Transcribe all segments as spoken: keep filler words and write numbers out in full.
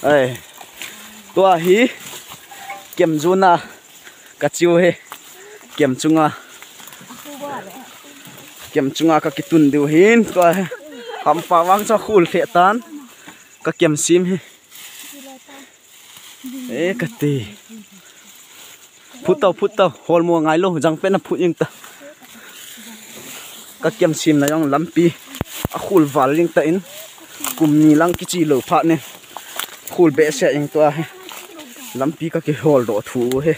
Ai. Tua hi kem juna ka chiu hi. Kem chunga. Kem chunga ka kitun diu hin tua hi. Hampa vang cha khul lheh tan. Ka kem sim hi. E kati. Phut tau, phut tau, hol mo ngai lou, jang pen a phut jeng ta. Ka kem sim na jong lampi a khul val jeng ta in, kum ni lang kichi lou phat ne. Khul behseh jeng tua hi. Lampi ka kihol doh thu hi.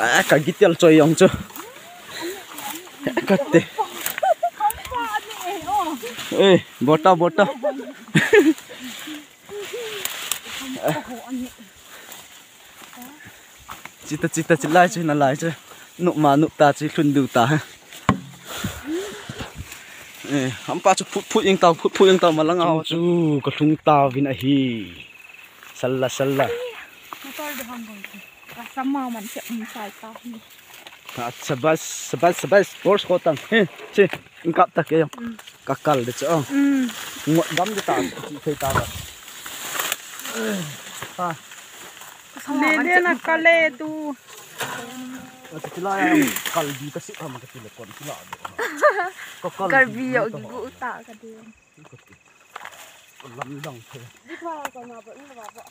A, ka gitel choi jong chu. Kati. E, bota, bota. Chita, chita, chilai chu, nalai chu. Nup ma, nup ta chu, lhun diu ta. E, hampa chu phut, phut jeng tau, phut, phut jeng tau, malang a chu, ka lhung tauvin ahi. Salla, salla. Motor de hang gong. Ka sama man se, um, sai ta. Shabas, shabas, shabas. Torch ko tang. He, che. Kap ta ke jong. Ka kal de chu. Ngot gam de ta, chi thei ta ba. Ha. Le de na kal e tu. Ka chi la ya kal di ka si ha ma ka ti le kon chi la de. Ka kal di ka ba. Kal bi yo gi gu ta ka de. Ka ti. Ka lam dang the. Di tha ka na ba ni ba ba.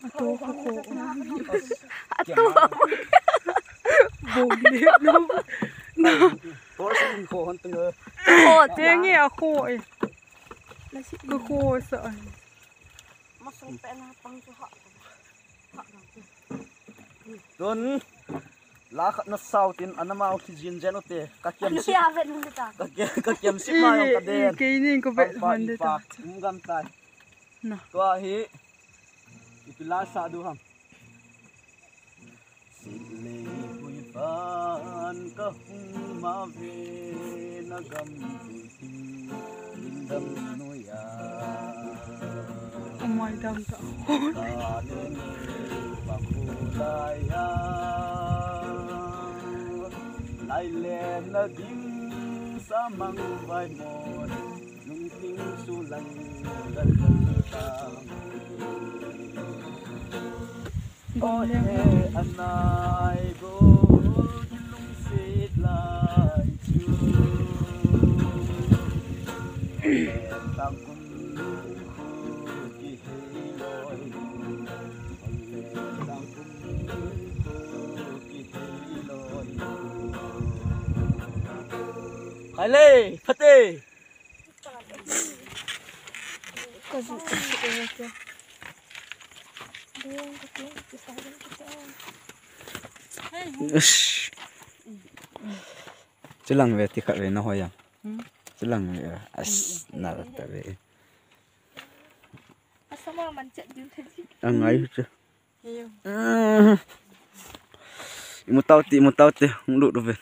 Ato ko ko. Ato. Bong ni no. Ko sin ko hon teng. Ko teng e a ko e. Ko ko sa. Masuk pe na pang ko ha. Tun la khat na sau tin ana mau khi jin jen u te ka kiam si. Ka kiam, ka kiam si ma yong ka den. Ke ni ko be man de ta. Um gam tai. Na. Tua hi ipi la sa du ham. Sile hui pan ka hung ma ve na gam vui tin ling dam nu ya. Amai dam ta. Ka ne ne pa ku la ya. Lai le na ding sa mang vai mo. Lungthim sulang galgal ta. Ohe anai go lungset lai chu. Tangkum khu kihei loi. Tangkum khu kihei loi. Khai le, phate. Ish. Chilang ve ti khat ve na hoi ya. Hmm? Chilang ve. As, na ta ve. Asama man chet din the. Angai chu. Imu tau ti, imu tau ti, hung lut uve.